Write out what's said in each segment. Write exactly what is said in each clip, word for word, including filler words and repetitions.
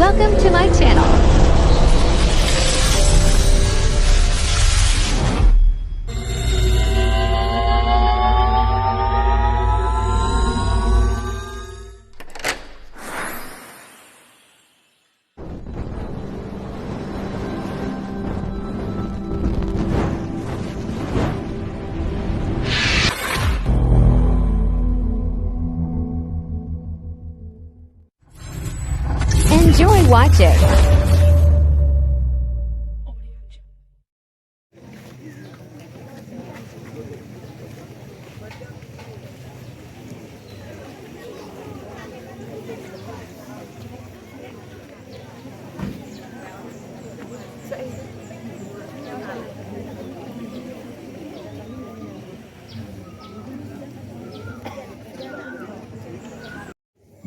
Welcome to my channel. Enjoy watching.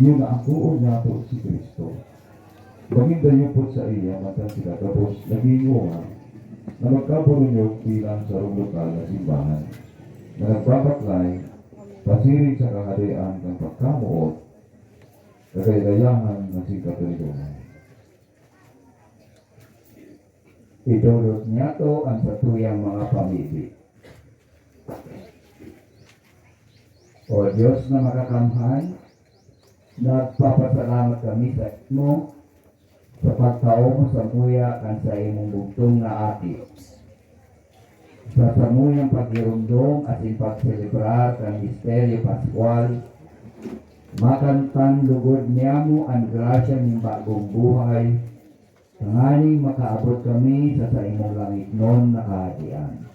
Iyo na ang poon nyato si Cristo. Bangin dayo po saiya matang sila gabos naghihingowa na magkaburunyog bilang sarong lokal na simbahan na nagbabaklay pasiring sa Kahadean kan pagkamoot, kagaygayahan na singkatulidongan. Idolot niyato an satuyang mga pamibi. O Dios na makakamhan, nagpapasalamat kami sa imo sa pagtao mo samuya kan saimong bugtong na Aki. Sa samuyang paghiromdom asin pagselebrar kan Misteryo Paskwal, makantan lugod niyamo an grasya nin bagong buhay, tanganing makaabot kami sa saimong langitnon na Kahadean.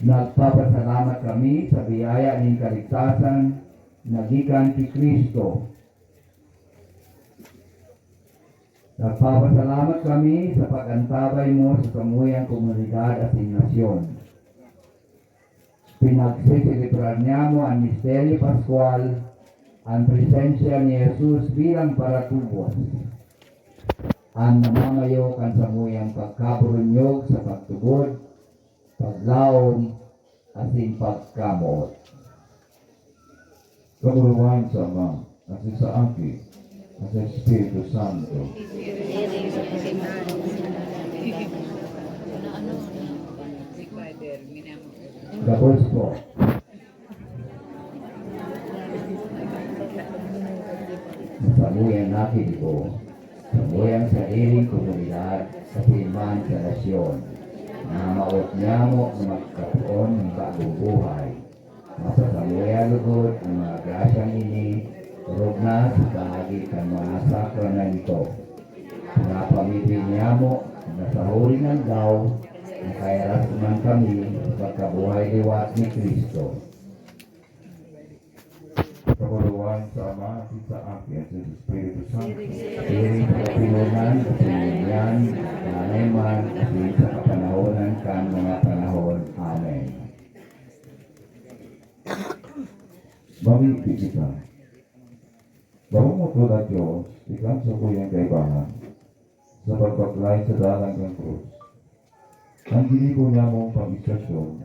Nagpapasalamat kami sa biyaya nin kaligtasan na gikan ki Cristo. Nagpapasalamat kami sa pag-antabay mo sa samuyang komunidad asin nasyon. Pinagseselebrar niyamo an Misteryo Paskwal, an presensya ni Jesus bilang paratubos, an namamayo kan samuyang pagkaburunyog sa pagtubod, paglaom, asin pagkamoot. Kaburuhan sa Ama, asin sa Aki, asin sa Espiritu Santo. Gabos po. Sa samuyang nakikibo, samuyang sairing komunidad, asin man sa nasyon, na mawot niyamo na magkapoon nin bagong buhay. Mapasamuya lugod an mga grasyang ini, orog na sa kaagi kan mga sakramento. Pinapamibi niyamo na sa huring aldaw, makairas man kami sa pagkabuhay liwat ni Cristo. Kaburuhan sa Ama, asin sa Aki, asin sa Espiritu Santo. Siring sa kapinonan, sa sinunyan, danay man, asin sa kapanahonan kan mga panahon. Amen. Mamibi kita. Bawang mo to na Diyos, ikaw sa kuyang kaibahan, sa pagbaklay sa dalan kan krus. An ginibo niyamong pag-istasyon,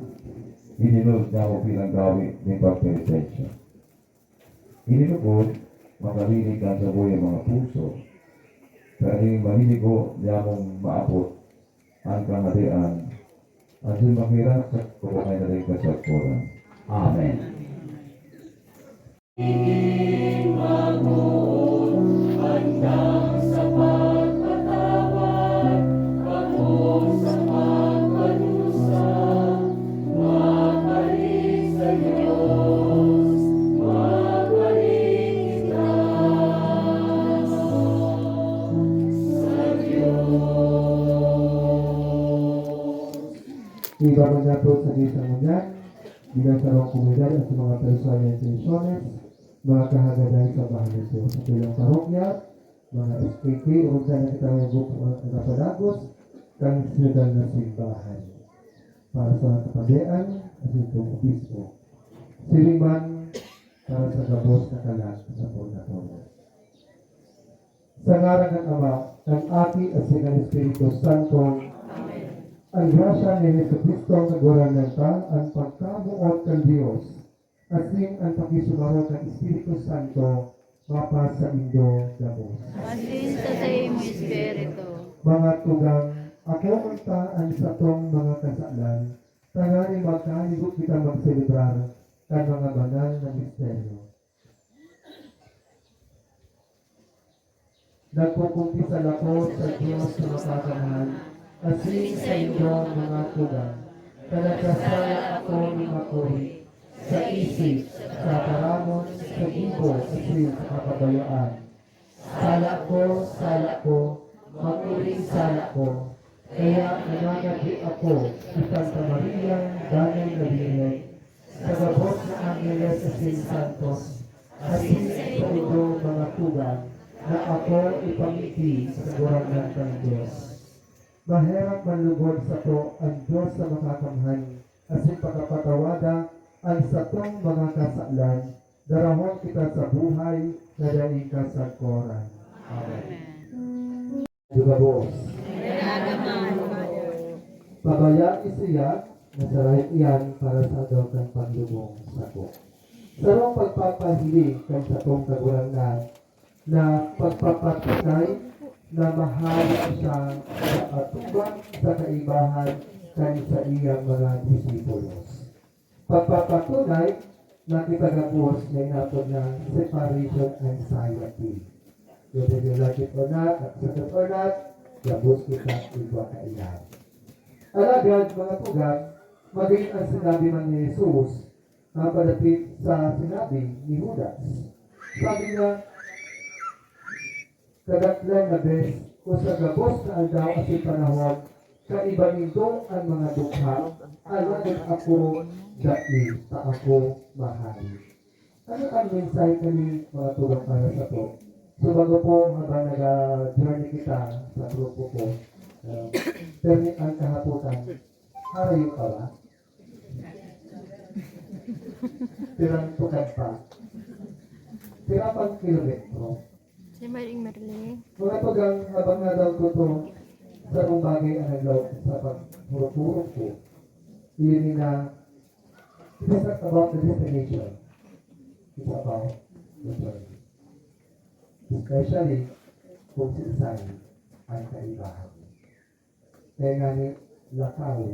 inilos niyamo bilang gawi nin pagpenitensya. Ini lugod, makalinig kan samuyang mga puso, tanganing malinigo niyamong maabot an Kahadean, asin makirak sa kukuhay na rin kasagkoran. Amen. Iba man nato sa isang ngunyan, bilang sarong komunidad at sa mga personal na intensyones, mga kahagadan sa bahay ng Diyos. Sa ilang parokya, mga S K K, o kung saan na kita may buko ang nagpadagos, kang sinodal na simbahan. Para sa kapadean, at itong obispo. Siring man, para sa gabos na kalag sa purgatorio. Sa ngaran kan Ama, kan Aki, asin kan Espiritu Santo. Amen. An grasya ni Jesu-Cristo, Kagurangnan ta, an pagkamoot kan Dios, asin an pakisumaro kan Espiritu Santo, mapasaindo gabos. Asin sa saimong espiritu. Mga tugang, ako unta an satong mga kasalan, tanganing magkahigo kita magselebrar kan mga banal na misteryo. Nagkukumpisal ako sa Dios na makakamhan, asin sa indong mga tugang, ta nagkasala ako nin makuri, sa isip, sa paramon, sa gibo, asin sa kapabayaan. Sala ko, sala ko, makuring sala ko. Kaya nananadya ako sa Santa Maria, Danay na Birhen, sa gabos na angeles asin santos, asin sa indong mga tugang, na ako ipamibi sa Kagurangnan kan Dios. Maherak man lugod sato an Dios na makakamhan, asin pakapatawada an satong mga kasalan, darahon kita sa buhay na daing kasagkoran. Amen. Dugabos. Pabayai siya na saray iyan para sa aldaw kan paglubong sako. Sarong pagpapahiling kan satong Kagurangnan na pagpapatunay na mahal siya sa atubang sa kaibahan kan saiyang mga disipulos. Pagpapatunay na kita gabos na inapod na separation anxiety. Whether you like it or not, accept it or not, gabos kita igwa kaiyan. Alagad, mga tugang, magin ang sinabi man ni Jesus, ang padapit sa sinabi ni Judas. Sabi niya, "Kadaklan na bes o sa gabos na aldaw asin panahon, kaiba nindo an mga dukha, alagad ako dai ta ako mahale." Ano ang mensahe kani, mga tugang, para sato? So, bago po, habang nag-journey kita sa grupo ko, uh, permi ang kahapotan, harayo pa ba? Pirang tukad pa? Pira pang kilometro? Si Maring Merle. Mga tugang, habang nadaw ko to, sarong bagay ang naglaog sa pagpurupurong ko. Iyon na, it is not about the destination. It's about the journey. Especially kung siisay ang kaibahan. Kaya nga ni lakaw,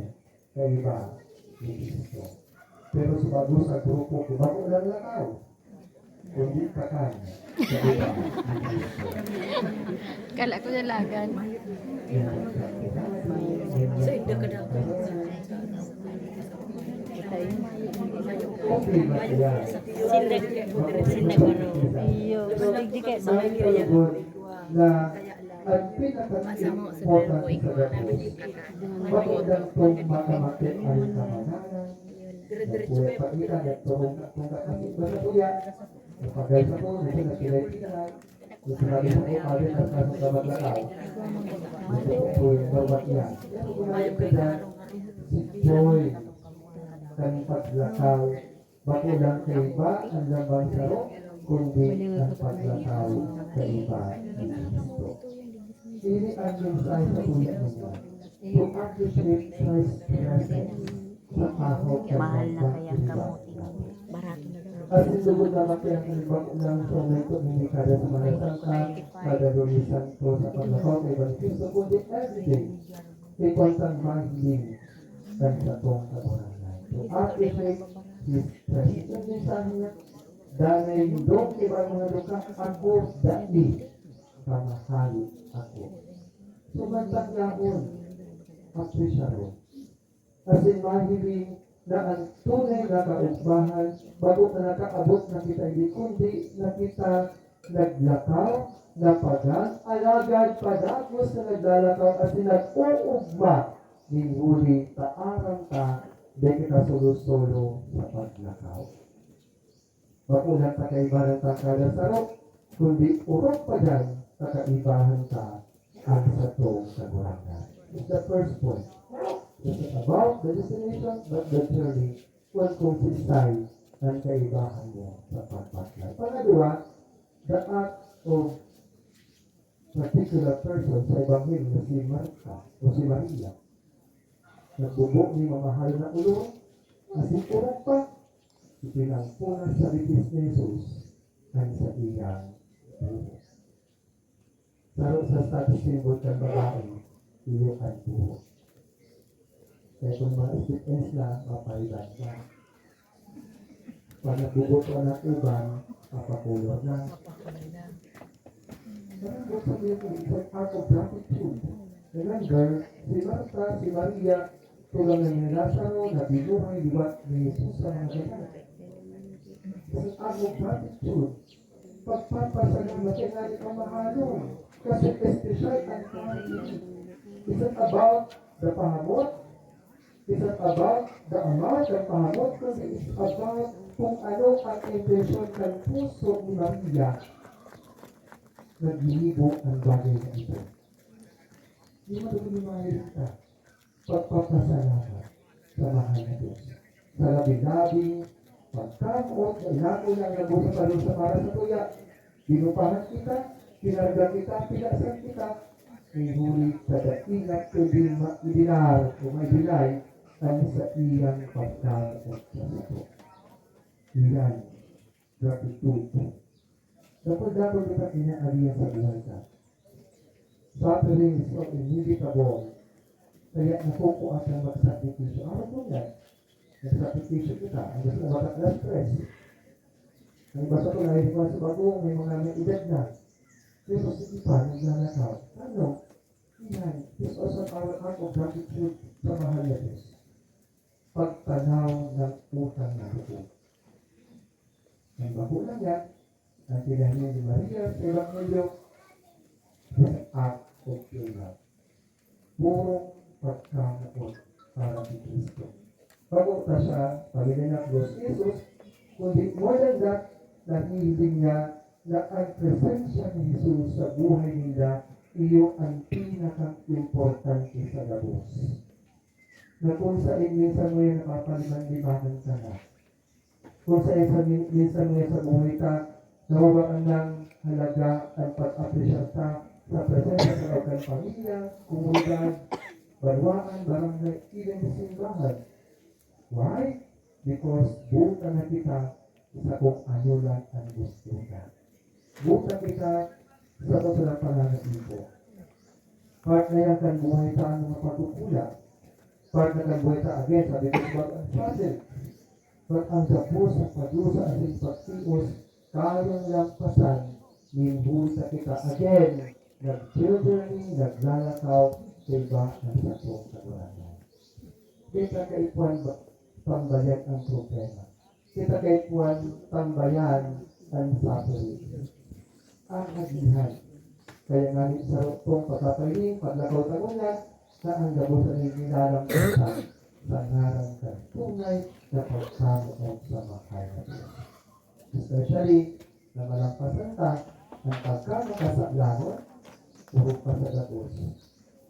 kaiba ni Cristo. Pero sa bago sa grupo ko, bako lang lakaw. Kundi takan, kaiba ni Cristo. Kala ko dalagan. Yan. Sa inda ka dapat. Okay ba siya? Sinda, sinda ko, no? Iyo, digdi kay sa may kaya. Na ang pinaka-important sa gabos, bako lang tong makamate ang kamananan, nagpuya pa kita, nagturong ka, kung kakasip ba sa kuya, napagal sa kuya, nagpinay-pinay, nagpinay sa kuya, sabi, nagpasok na maglakaw. Gusto ko po yung bawat yan. Pero kung nakikita, si Joy, kan paglakaw, bako lang kaiba ang lambang saro, kundi ang paglakaw kaiba ni Cristo. Ini ang mensahe sa ulit ninyo. To appreciate Christ's presence sa kaho kan Mahal na kayang kamuti. Barato na lang. Asin lugod na makiang iba lang sa mga ito ni kada Semana Santa, kada Lunes Santo sa paglakaw kaiba ni Cristo, kundi everyday. Ipon sang mahiling kan satong Kagurangnan. To appreciate His presence. Ang mensahe niya, danay nindo kaiba mga dukha, ako dai, pamahali ako. So, mantakyahon, apresyahon. Asin mahiling na ang tunay na kaugmahan, bako na nakaabot na kita, hindi kundi na kita naglakaw, napagan, alagad padagos na naglalakaw asin nag-uugma nin huli ta aram ta dai kita solo-solo sa paglakaw. Bako lang ta kaiba nin tangkadan saro, kundi orog pa diyan ta kaibahan ta an satong Kagurangnan. It's the first point. It's not about the destination, but the journey. Kun, kung siisay an kaibahan mo sa pagpaklay. Pangadwa, the act of particular person sa Ebanghelyo na si Marta o si Maria. Nagbubo nin mamahal na olor, asin orog pa, ipinampunas sa bibis ni Jesus an saiyang Saro sa status symbol kan babae, iyo an buhok. Kaya kung mga straight ends na, mapariban na. Pag nagbubuto ang uban, papakulor na. Parang gusto niyo kung it's an act of gratitude. Remember, si Marta, si Maria, tugang na ni Lazaro na binuhay liwat ni Jesus sa mga gadan. It's an act of gratitude. Pagpapasalamat sa ngayon ang mahalon. Kasi espesyal ang tayo. It's not about the pahamot. It's not about the amount ng pahamot, kundi it's about kung ano ang intensyon ng puso ni Maria na ginibo ang bagay na ito. Di mo ito ginimahirita. Pagpapasalamat sa mahal na Diyos. Sa labi-labi, pagkamoot na inako niya ang gabos sa parusa para sa tuya. Binupahan kita, kinarga kita, pinasan kita. Nin huli sa dainat kundi maidinar o maibilay ang saiyang pagkamoot sa sato. Iyan, gratitude. Dapat, dapat kita kinaagihan sa buhay ka. Suffering is so inevitable. Kaya nakukuha kang magsakripisyo. Araw po yan. Nagsakripisyo kita. Ang gusto mo mataklas stress. Ang iba sa ko, nahihiwa sa bagong, may mga may edad na. Pero sige pa, naglalakaw. Ano? Yan. This also our act of gratitude sa mahal na Diyos. Pagtanaw ng utang na loob. Ang bako na niya, ang kinahiling ni Maria sa Ebanghelyo, is an act of pure love. Purong pagkamoot para kay Cristo. Bako ta siya paginanak dos Jesus, kundi more than that, nahihiling niya na ang presensya ni Jesus sa buhay ninda iyo ang pinaka-importante sa gabos. Na kung saen minsan mo yan napapaliban-libanan ka na. Kung saen sa min-, minsan mo yan sa buhay ka, nawawalan ng halaga ang pag-apresyar ta sa presensya sa kan pamilya, komunidad, banwaan, barangay, even simbahan. Why? Because buta na kita sa kung ano lang ang gusto ta. Buta kita sa kung saan pananaipo. Part na yan kan buhay ta ang mga pagkukulang. Part na kan buhay ta, again, sabi ko, about ang struggle. But ang gabos sa pagdusa asin pagtios, kayang lampasan, nin buta kita. Again, nag-journey, naglalakaw, sa iba ang satong kaguratan. Di ta kaipuhan ba-, pambayan ang problema. Kita kaipuhan tambayan an suffering. Ang agihan. Kaya nga ni sa rotong pagpapahiling, paglakaw ta ngunyan, na ang gabos na naglalampas sa ngaran kan tunay na pagkamoot sa mahal na Diyos. Especially, na malampasan ta ang pagkamakasalanan, puro pa sa gabos,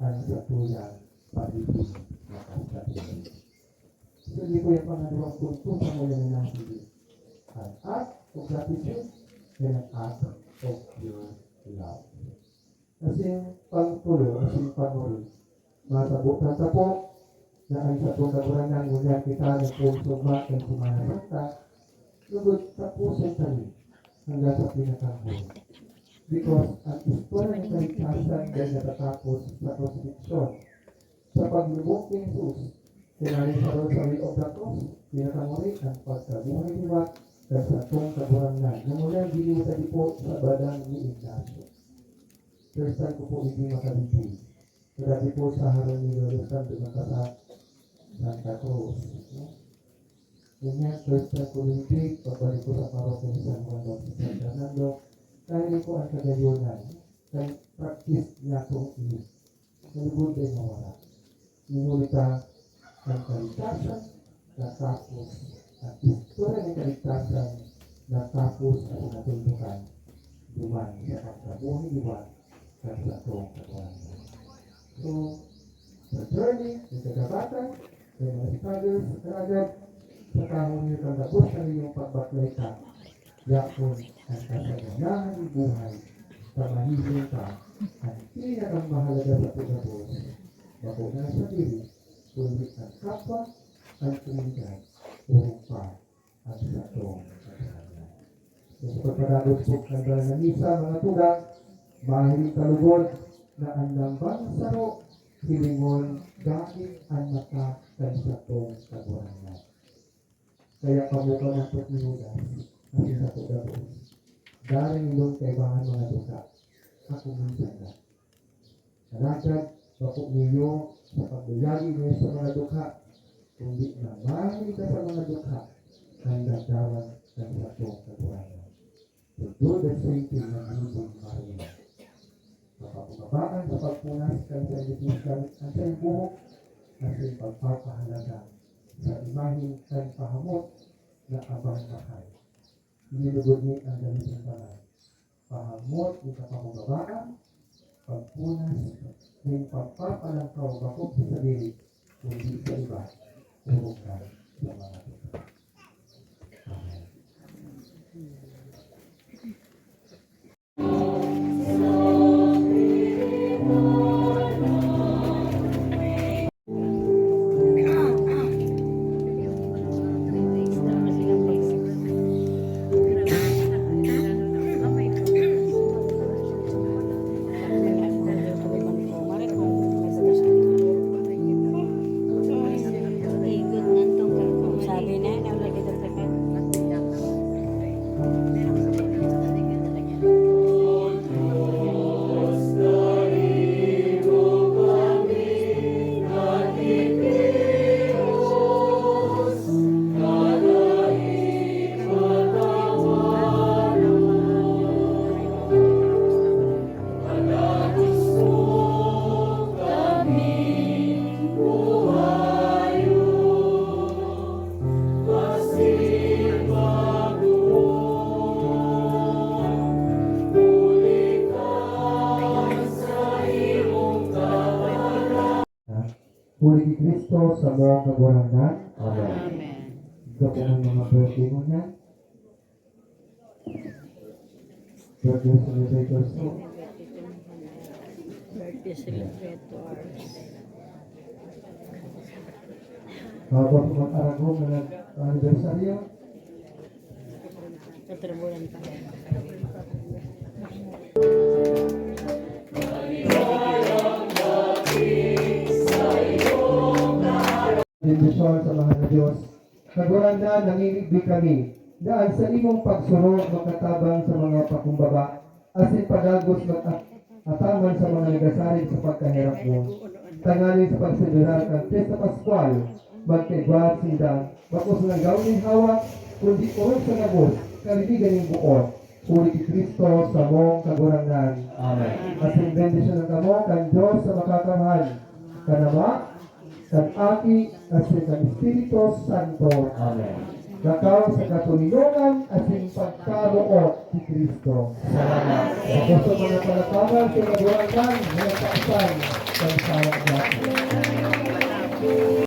ang satuyang pagiging makasalanan. So, ini po yung pangalawang punto sa mga nanasili. An act of gratitude and an act of pure love. Asin pangtulo, asin panguri. Masabutan ta po na ang satong Kagurangnan, ngunyan kita nagpulsugma kan Semana Santa, lugod taposon kami hanggang sa pinakahuli. Because ang istorya ng kaligtasan dai natatapos sa krusipiksyon. Sa paglubog ni Jesus, tinali sa road sa way of the cross, pinakanguri ang pagkabuhay liwat kan satong Kagurangnan, na mula ginibo sa dipo sa badan ni Ignacio. First time ko po hindi makabigay. Dati po sa harong ni Lolo Santo, nagkasa Santa Cruz. No? Yun nga, first time ko hindi, pagbalik ko sa parokya ni San Juan Bautista San Fernando, dahil ko ang kagayonan, kan practice niya kong ini. Sa lubod ay mawala. Inuli ta ang kaligtasan, natapos ang istorya ng kaligtasan, natapos ang natundukan duman sa pagkabuhay liwat kan satong Kagurangnan. So, sa journey, sa kagabatan, sa mga struggles, sa karagag, sa kahon niyo, kang gabos na ninyong pagbaklay ta, yaon ang kasaganahan ng buhay, sa mahiling ta, ang pinakamahalaga sa pagkabos, bako na sa diri, kundi ang kapwa, ang komunidad, urog pa ang satong kagurangnan. Sa pagpadagos po kan banal na misa, mga tugang, mahiling ta lugod na an lambang saro hilingon dai an mata kan satong Kagurangnan. Kaya pamuka man po ni Judas, na si sato gabos. Dai nindong kaibahan mga duta, ako man sana. Alagad, bako niyo sa pagluyagi niyo sa mga dukha, kundi namani ka sa mga dukha kan ladawan kan satong Kagurangnan. Todo na simple na Virgin Maria. Sa pagkabaan sa pagpunas kan sacrificial an saiyang buhok, asin pagpapahalaga sa imahen kan pahamot na abang mahal. Inilugod ni ang gabos nin banal. Pahamot ni kapakumbabaan, pagpunas, nin pagpapalangkaw bako sa sadiri, kundi sa iba, orog na sa mga tugang. Amen. Huli ki Cristo, samong Kagurangnan. Amen. Amen. Ito po ang mga birthday mo na. Birthday celebrators po. Birthday celebrators. Habang mag-aragong na nag-anibersaryo, Bendisyon sa mahal na Diyos. Kagurangnan, nanginigbi kami na an saimong pagsurog makatabang sa mga pakumbaba, asin padagos mag-ataman sa mga nagasarig sa pagkaherak mo. Tanganing sa pagselebrar kan Pyesta Paskwal, magkaigwa sinda, bako sa nanggaw nin hawak, kundi orog sa gabos, karinigan nin boot. Huli ki Cristo, samong Kagurangnan. Amen. Asin bendisyonan kamo kan Dios sa Makakamhan, kan Ama, kan Aki, asin kan Espiritu Santo. Amen. Lakaw sa katoninongan asin pagkaboot ki Cristo. Salamat. Sa gusto mga palakpakan sa Kagurangnan, mga takpan, kan sawang dati.